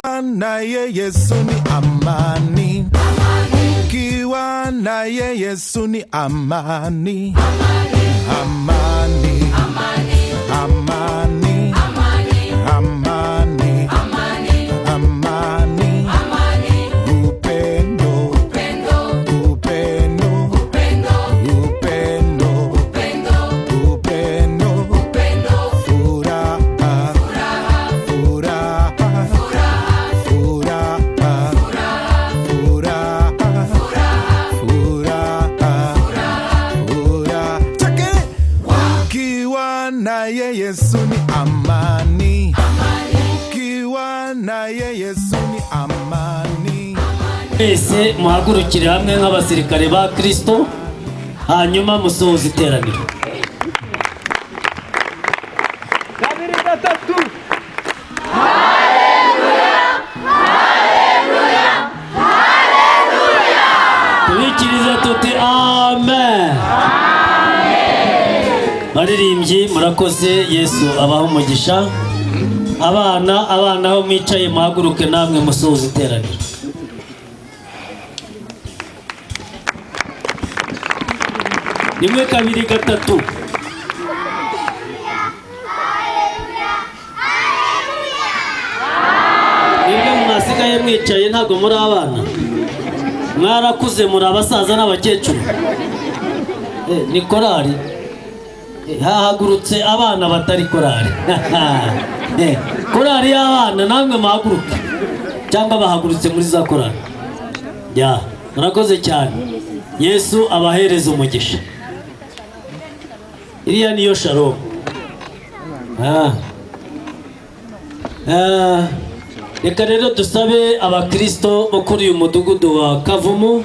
Naye Yesu ni amani. Ukiwa naye Yesu ni amani. Amani. Amani. Amani. Amani. Upendo. Upendo. Upendo. Upendo. Furaha. Furaha. Furaha. Furaha. Furaha. Furaha. Check it. Ukiwa naye Yesu ni amani. Ukiwa naye Yesu ni amani. Mwese muhagurukire hamwe nk'abasirikare ba Kristo, hanyuma musohoze iteraniro. Kabiri, gatatu. Tubikirize tuti amen. Baririmbyi, murakoze, Yesu abaha umugisha. Abana, abana aho mwicaye muhaguruke namwe musohoze iteraniro. Rimwe, kabiri, gatatu. Mwebwe mwasigaye mwicaye ntabwo muri abana, mwarakuze, muri abasaza n'abakecuru. Ni korari. Hahagurutse abana batari korari. Korari y'abana, namwe muhaguruke, cyangwa bahagurutse muri za korari ya. Murakoze cyane, Yesu abahereza umugisha. Iriya niyo shalom. Reka rero dusabe abakristo bo kuri uyu mudugudu wa Kavumu,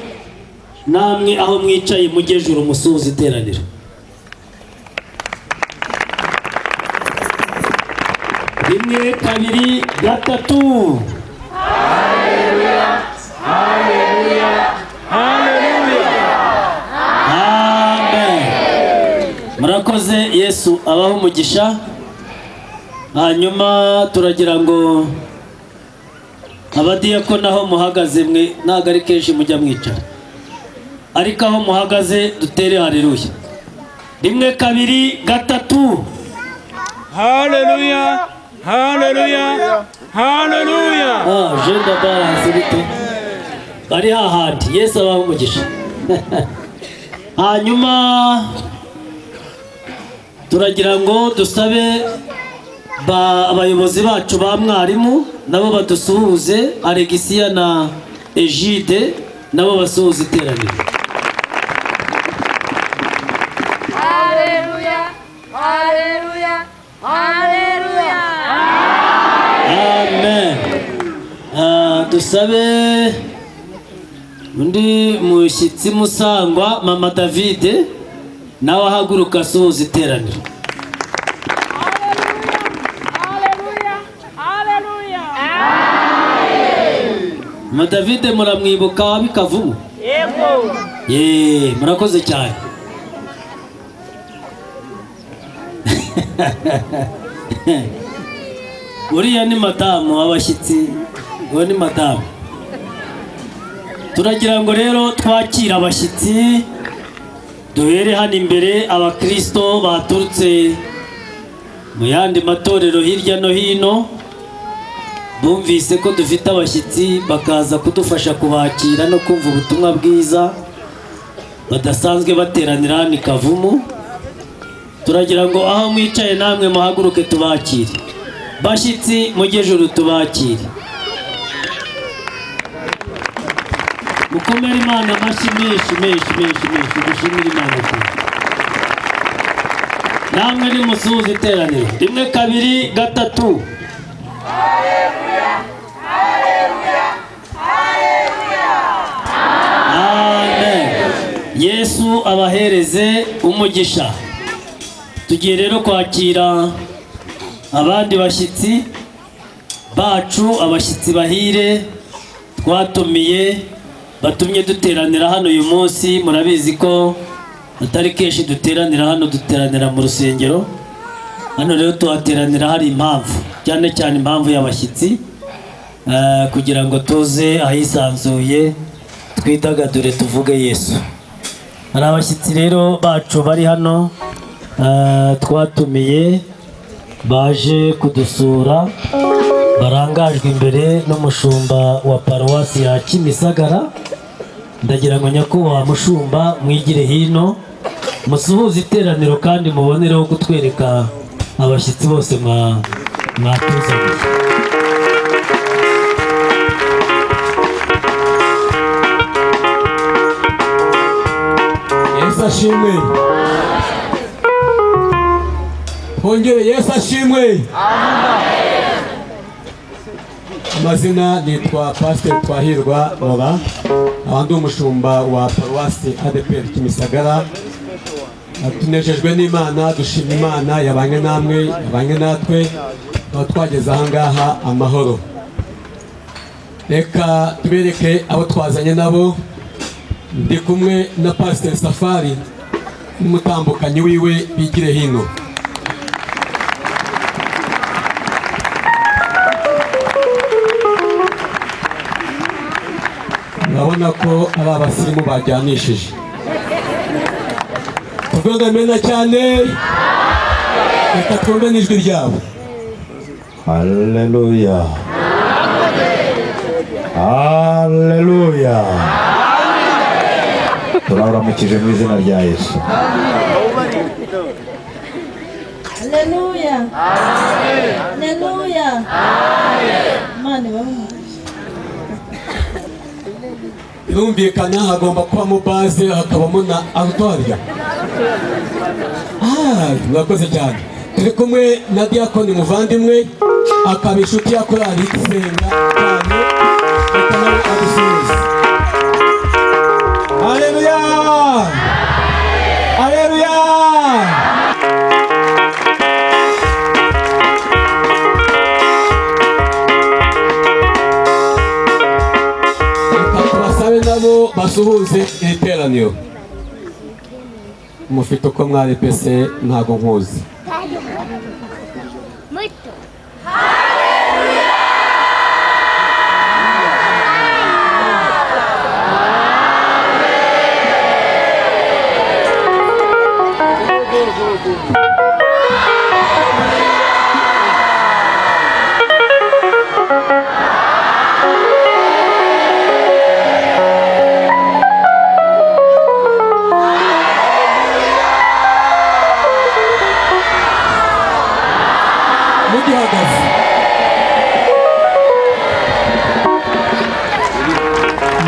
namwe aho mwicaye mujye juru musuhuze iteraniro. Rimwe, kabiri, gatatu. Amen. Murakoze, Yesu abaho umugisha. Hanyuma turagira ngo abadiyakoni aho muhagaze mwe, ntabwo ari kenshi mujya mwicara, ariko aho muhagaze dutere haleluya. Rimwe, kabiri, gatatu. Haleluya, haleluya, haleluya. Jenda balance bite bari hahandi. Yesu abaho umugisha. Hanyuma turagira ngo dusabe abayobozi bacu ba mwarimu nabo badusuhuze, Alexia na Egide nabo basuhuze iteraniro. Haleluya, haleluya, haleluya. Amen. Dusabe undi mushyitsi musangwa, Mama Davide, nawe ahaguruka asuhuza iteraniro. Haleluya, haleluya. Mama Davide muramwibuka wabikavumu? Yego. Ye, murakoze cyane. Uriya ni madamu w'abashyitsi, uwo ni madamu. Turagira ngo rero twakire abashyitsi, duhere hano imbere abakristo baturutse mu yandi matorero hirya no hino, bumvise ko dufite abashyitsi bakaza kudufasha kubakira no kumva ubutumwa bwiza, badasanzwe bateranira hano i Kavumu. Turagira ngo aho mwicaye namwe muhaguruke tubakire. Bashyitsi mujye juru tubakire. Mukomere Imana amashyi menshi menshi menshi menshi, dushimire Imana cyane. Namwe nimusuhuze iteraniro. Rimwe, kabiri, gatatu. Amen. Yesu abahereze umugisha. Tugiye rero kwakira abandi bashyitsi bacu, abashyitsi bahire twatumiye, batumye duteranira hano uyu munsi. Murabizi ko atari kenshi duteranira hano, duteranira mu rusengero. Hano rero tuhateranira hari impamvu, cyane cyane impamvu y'abashyitsi. Kugira ngo tuze ahisanzuye, twidagadure, tuvuge Yesu. Hari abashyitsi rero bacu bari hano, twatumiye, baje kudusura, barangajwe imbere n'umushumba wa paruwasi ya Kimisagara. Ndagira ngo nyakubahwa mushumba mwigire hino, musuhuze iteraniro kandi mubonereho kutwereka abashyitsi bose mwatuzaniye. Yesu ashimwe! Hongere Yesu ashimwe! Amazina nitwa Pasiteri Twahirwa Roba, nkaba ndi umushumba wa paruwasi ADEPR Kimisagara. Tunejejwe n'Imana, dushima Imana yabanye namwe, yabanye natwe, tukaba twageze ahangaha amahoro. Reka tubereke abo twazanye nabo. Ndi kumwe na Pasiteri Safari n'umutambukanyi wiwe, bigire hino. Urabona ko ari abasirimu bajyanishije. Tuvuge amena cyane, reka twumve n'ijwi ryabo. Haleluya! Haleluya! Turaramukije mu izina rya Yesu. Haleluya! Haleluya! Imana ibahe umugisha. Birumvikana hagomba kubamo basse, hakabamo na alto. Murakoze cyane. Turi kumwe na Diakoni muvandimwe, akaba inshuti ya korali Senga cyane. Reka nawe adusuhuze. Haleluya! Haleluya! Reka tubasabe nabo basuhuze iri teraniro. Mufite uko mwari pese, ntago nkuzi. Muito. Mugihagaze,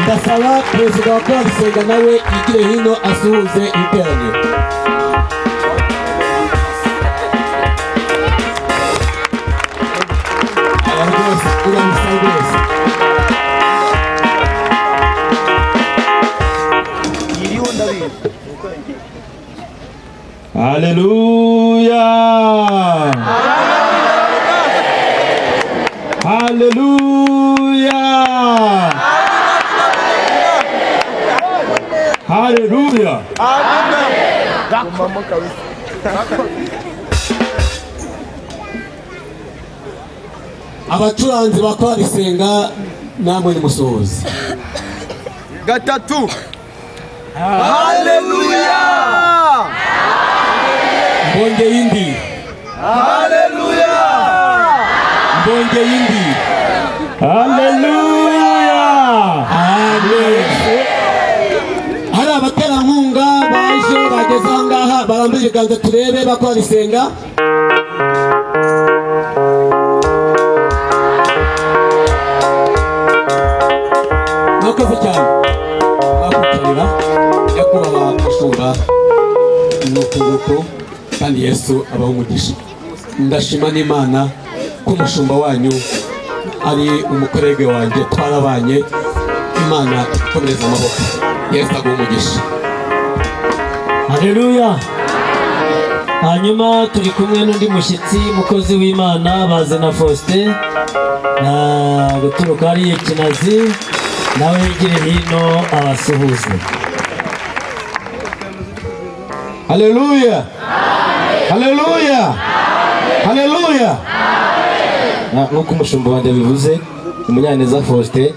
ndasaba perezida wa korali Senga nawe yigire hino asuhuze iteraniro. Aya rwose urabisa rwose. Iriho ndabizi. Haleluya! Haleluya! Haleluya! Gumamo kabisa. Abacuranzi ba korali Senga, namwe nimusuhuze. Gatatu. Haleluya! Mbongeye indi. Haleluya! Mbongeye indi. Haleluya! Amen. Hari abaterankunga baje bageze aha ngaha, barambije ibiganza turebe bakora isenga. Mwakoze cyane, mwakwitabira nyakubahwa mushumba. Ni uku nguku, kandi Yesu abaha umugisha. Ndashima n'Imana ko umushumba wanyu ari umukorege wanjye, twarabanye. Imana ikomereza amaboko, Yesu aguha umugisha. Haleluya! Hanyuma turi kumwe n'undi mushyitsi, umukozi w'Imana Bazana Faustin, na guturuka hariya Kinazi, nawe yigire hino abasuhuze. Haleluya! Haleluya! Haleluya! Nk'uko umushumba wanjye abivuze, Munyaneza Faustin,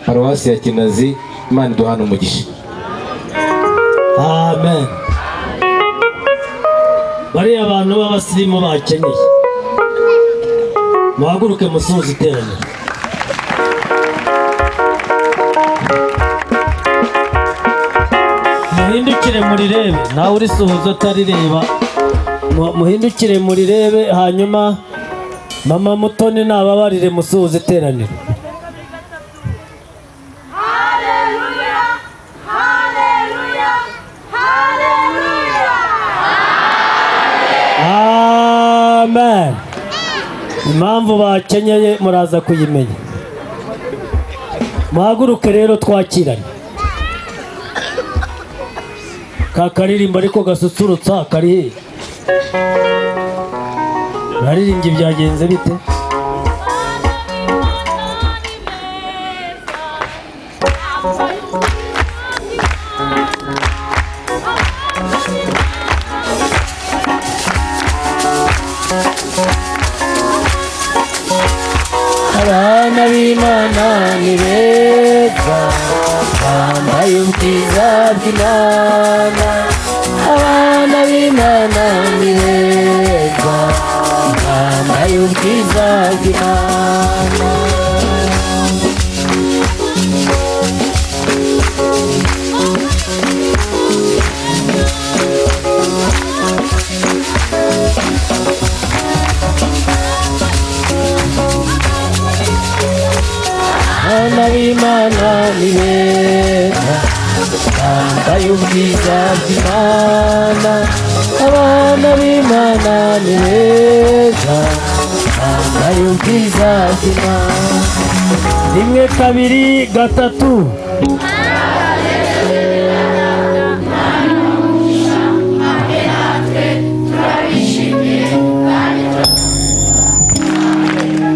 paruwasi ya Kinazi. Imana iduhana umugisha. Amen. Bariya bantu b'abasirimu bakenyeye, muhaguruke musuhuze iteraniro. Muhindukire murirebe, nawe urisuhuza utarireba. Muhindukire murirebe, hanyuma mama Mutoni nababarire musuhuze iteraniro. Haleluya! Haleluya! Haleluya! Amen. Impamvu bakenyeye muraza kuyimenya. Muhaguruke rero twakirane. Ka karirimbo ariko gasusurutsa kari he? Baririmbye byagenze bite? Abana b'Imana ni beza, bambaye ubwiza bw'Imana. Abana b'Imana ni beza, bambaye ubwiza bw'Imana. Abana b'Imana ni beza, bambaye ubwiza bw'Imana. Abana b'Imana ni beza, bambaye ubwiza bw'Imana. 1, 2, 3.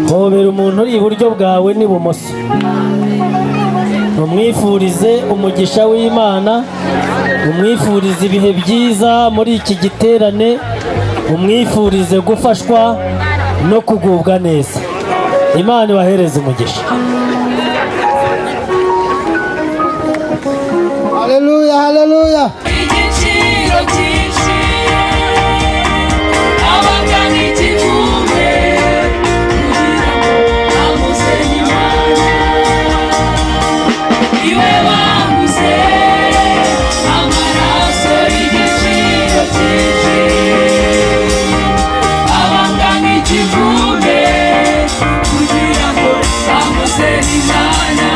Hobera umuntu uri iburyo bwawe n'ibumoso, umwifurize umugisha w'Imana, umwifurize ibihe byiza muri iki giterane, umwifurize gufashwa no kugubwa neza. Imana ibahereze umugisha. Haleluya, haleluya. Igiciro cyinshi abagana ikivume kugira ngo bamuze Imana. Iwe baguze amaraso y'igiciro cyinshi abangana ikivume kugira ngo bamuze Imana.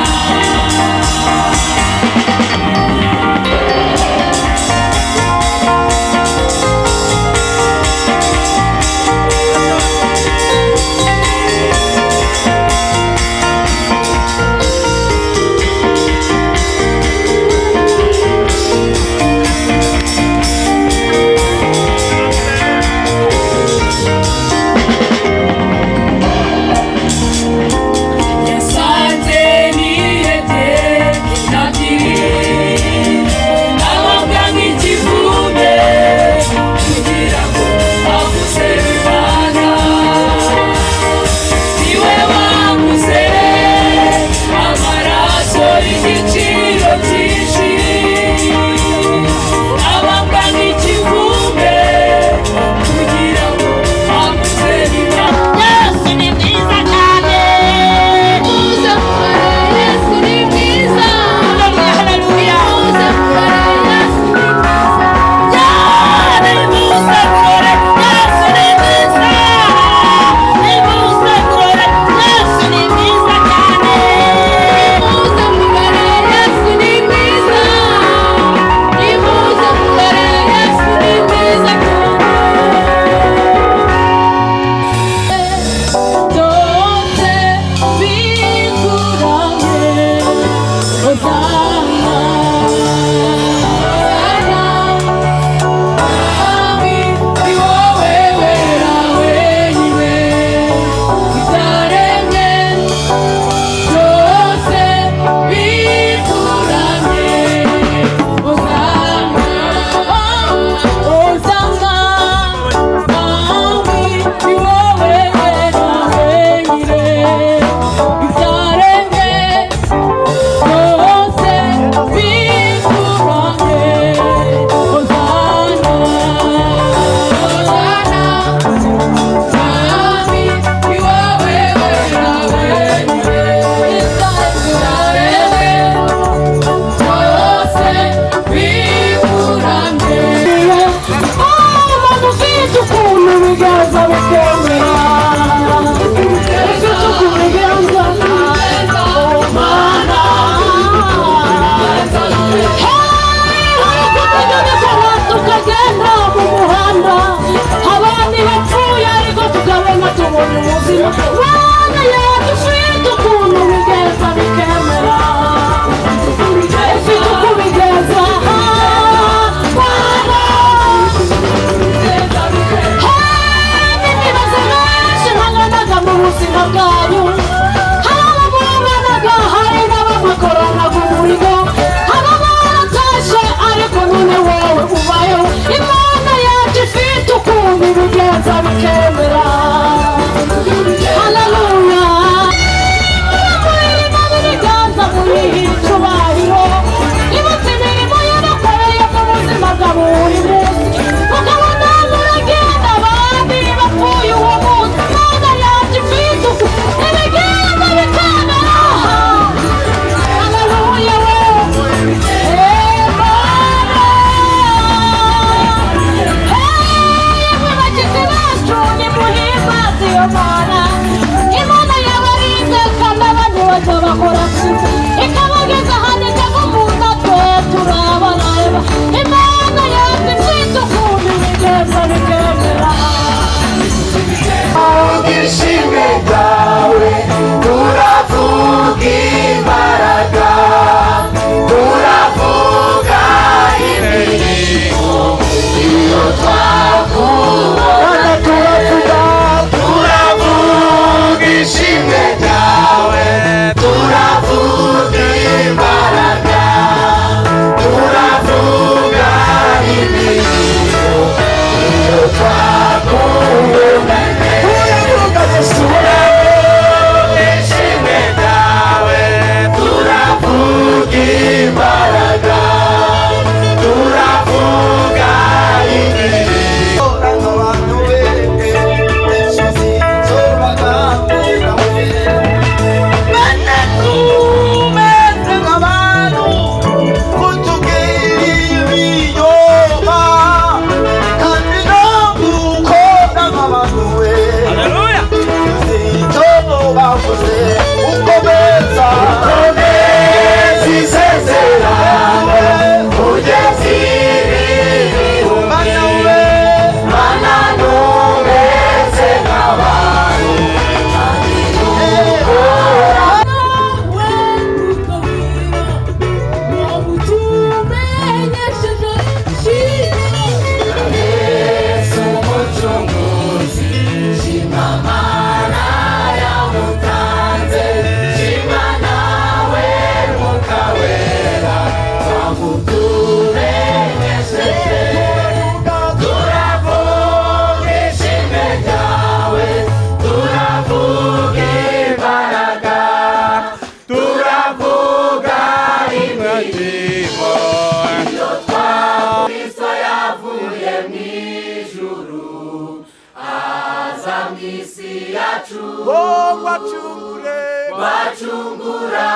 Bacungura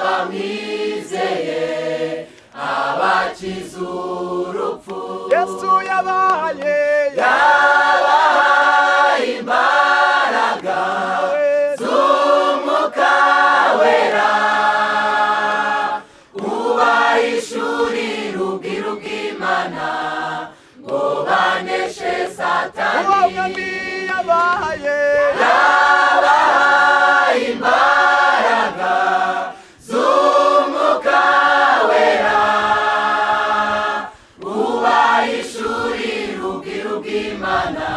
bamwizeye abakiza urupfu. Yesu yabahaye imbaraga z'Umwuka Wera, ubahishurira ubwiru bw'Imana ngo baneshe Satani. Uwo mwami yabahaye imbaraga z'Umwuka Wera, ubahishurira ubwiru bw'Imana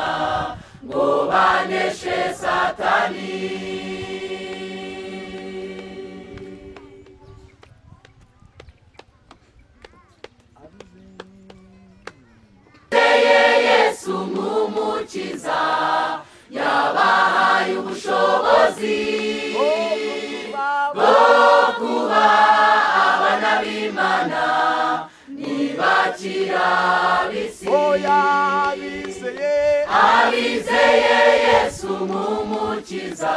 ngo baneshe Satani. Yesu nk'umukiza yabahaye ubushobozi bwo kuba abana b'Imana ntibakira ab'isi. Abizeye Yesu nk'umukiza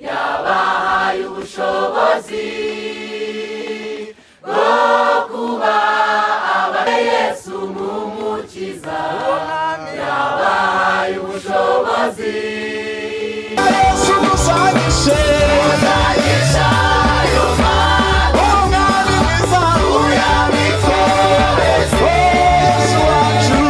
yabahaye ubushobozi bwo kuba abana. Yesu nk'umukiza yabahaye ubushobozi. Yesu musangishe ayo umwami mwiza uyabikoreze. Yesu wacu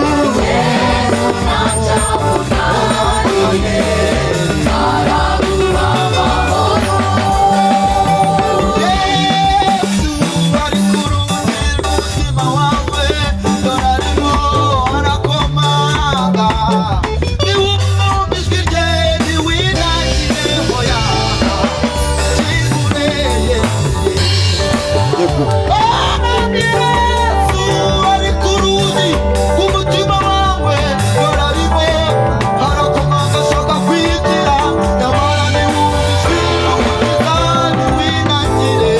Yesu ari ku rugi rw'umutima wawe, dore arimo arakomanga. Niwumva ijwi rye ntiwinangire, hoya kingure. Yesu ari ku rugi rw'umutima wawe, dore arimo arakomanga ashaka kwinjira. Nyamara niwumva ijwi ry'Umukiza ntiwinangire,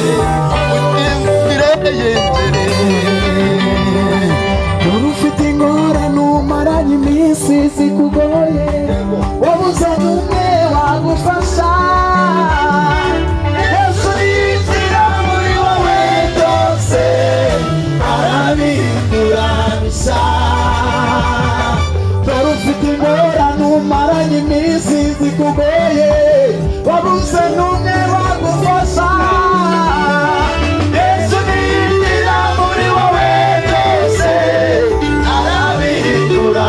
ukingure yinjire. Dore ufite ingorane umaranye iminsi zikugoye, wabuze n'umwe wagufasha. Yesu yinjira muri wowe byose arabihindura bishya. Dore ufite ingorane umaranye iminsi zikugoye, wabuze n'umwe wagufasha. Yesu yinjira muri wowe byose arabihindura.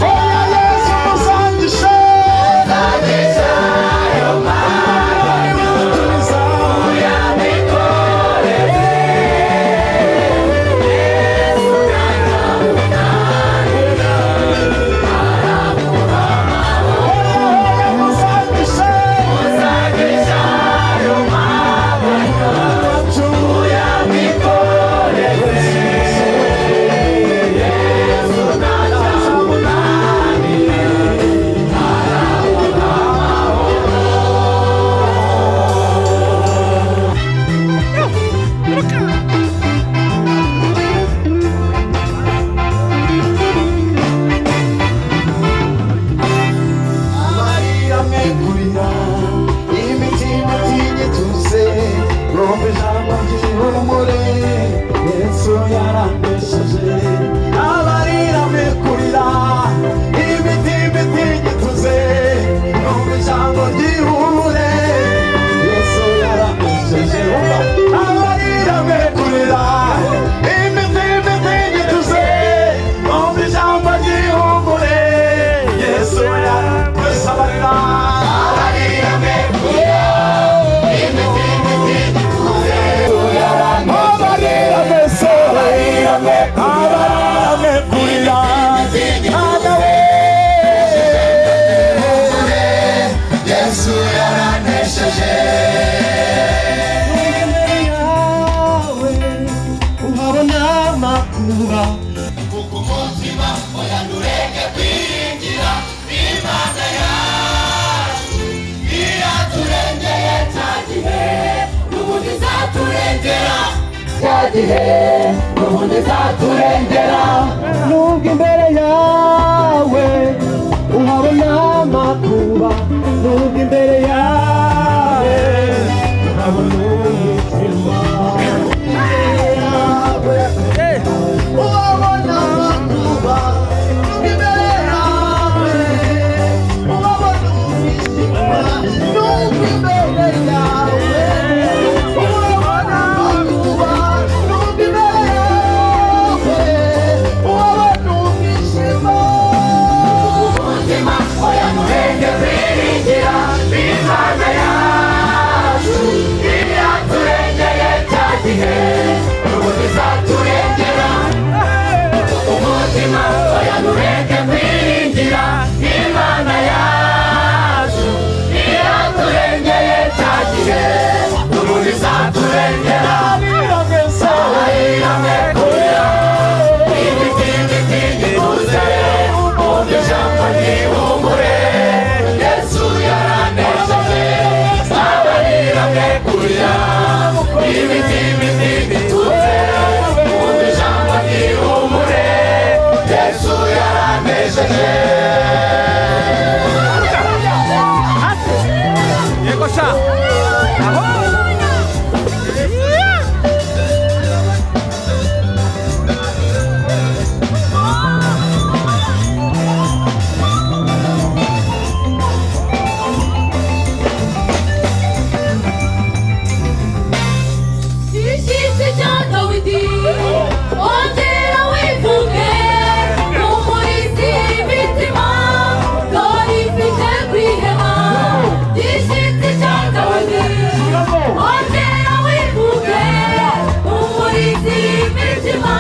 Oya Yesu musangishe Amarira mwekurira imitima tinyituse, numva ijambo ry'ihumure Yesu yarandesheje. Amarira mwekurira imitima itinyituse, numva ijambo ry'ihumure Yesu yarandesheje. Amarira mwekurira imitima itinyituse, numva ijambo ry'ihumure Yesu yarandesheje. Amarira mwekurira amarira mese, amarira mwekurira Mana we. Yesu yaranesheje. Imbere yawe uhabona amakuba. Kuko umutima oya ntureke kwiringira Imana yacu iraturengeye cya gihe n'ubundi izaturengera cya gihe n'ubundi izaturengera. Nubwo imbere yawe Wabona amakuba nubwo imbere yawe urabona umwijima. Wabona amakuba nubwo imbere yawe urabona umwijima, nubwo imbere yawe urabona amakuba, nubwo imbere yawe urabona umwijima. Umutima oya ntureke kwiringira Imana yacu iraturengeye cya gihe n'ubundi izaturengera. Umutima oya ntureke kwiringira Imana yacu iraturengeye cya gihe n'ubundi izaturengera. Abahiramwe kurira ibiti ibiti gituze umva ijambo ryihumure Yesu yaranesheje. Abahiramwe kurira ibiti ibiti gituze umva ijambo ryihumure Yesu yaranesheje. Yego sha. Aho. Igishyitsi cya Dawidi ongera wivuge umurizi imitima dore ifite kwiheba. Igishyitsi cya Dawidi ongera wivuge umurizi imitima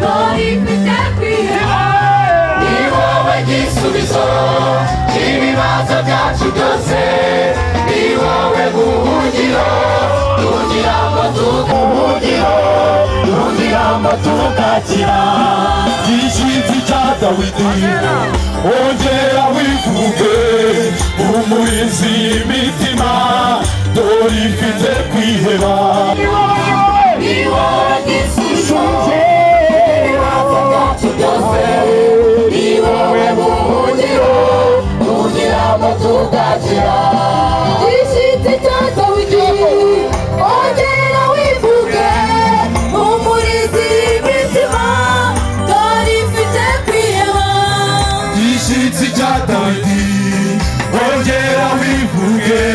dore ifite kwiheba. Ni wowe gisubizo cy'ibibazo byacu byose, ni wowe buhungiro tugira ngo tuguhungiro tugira ngo tugakira. Gishyitsi cya Dawidi ongera wivuge umurizi imitima dore ifite kwiheba. Ni wowe gisubizo cy'ibibazo byacu byose, ni wowe buhungiro tugira ngo tugakira. Igishyitsi cya Dawidi ongera wivuge umurizi imitima dore ifite kwiheba. Gishyitsi cya Dawidi ongera wivuge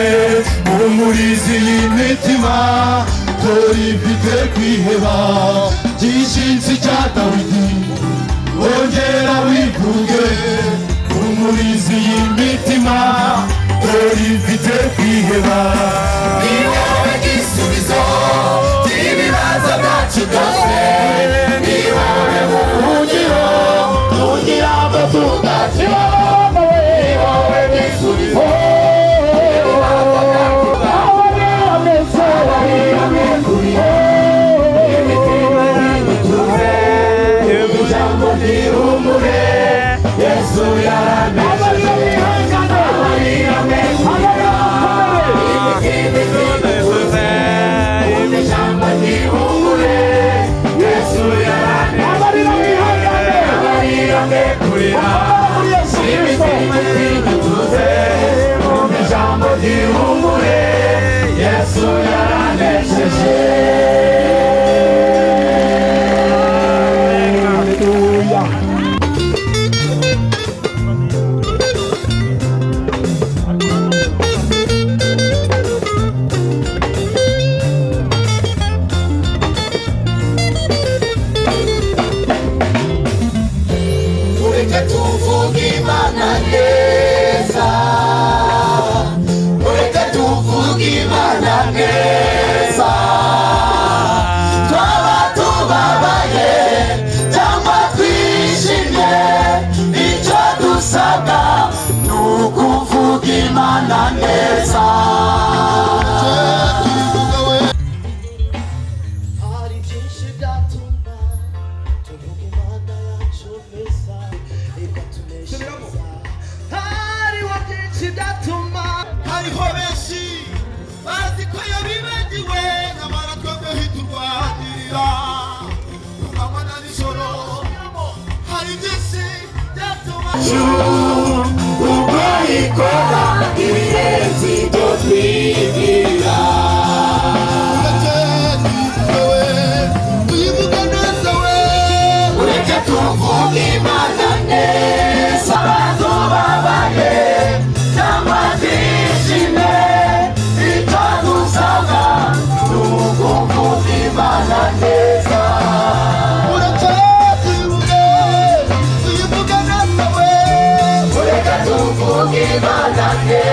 umurizi imitima dore ifite kwiheba. Gishyitsi cya Dawidi ongera wivuge umurizi imitima dore ifite kwiheba. Ni wowe gisubizo cy'ibibazo byacu byose, ni wowe buhungiro tugira ngo tugakira. Ni wowe gisubizo cy'ibibazo byacu byose, imitima y'igituze ijambo ryihumure Yesu yaranesheje. Abahiramwe kurira ijambo ryihumure Yesu yaranesheje. Abahiramwe kurira imitima y'igituze ijambo ryihumure Yesu yaranesheje. Mureke tuvuge Imana neza, mureke tuvuge Imana neza, twaba tubabaye cyangwa twishimye, icyo dusabwa ni ukuvuga Imana neza. Hari byinshi byatuma tuvuga Imana yacu neza ikatuneshereza. Hariho byinshi byatuma Hariho benshi bazi ko yabibagiwe, nyamara twebwe ntiturwanirira ku manywa na nijoro. Hari byinshi byatuma ikora ibirenze ibyo twibwira. Tuyivuge neza we. Ureke tuvuge Imana neza, abantu babaye cyangwa twishime, icyo dusabwa ni ukuvuga Imana neza. Ureke tuyivuge, tuyivuge neza we. Ureke tuvuge Imana neza.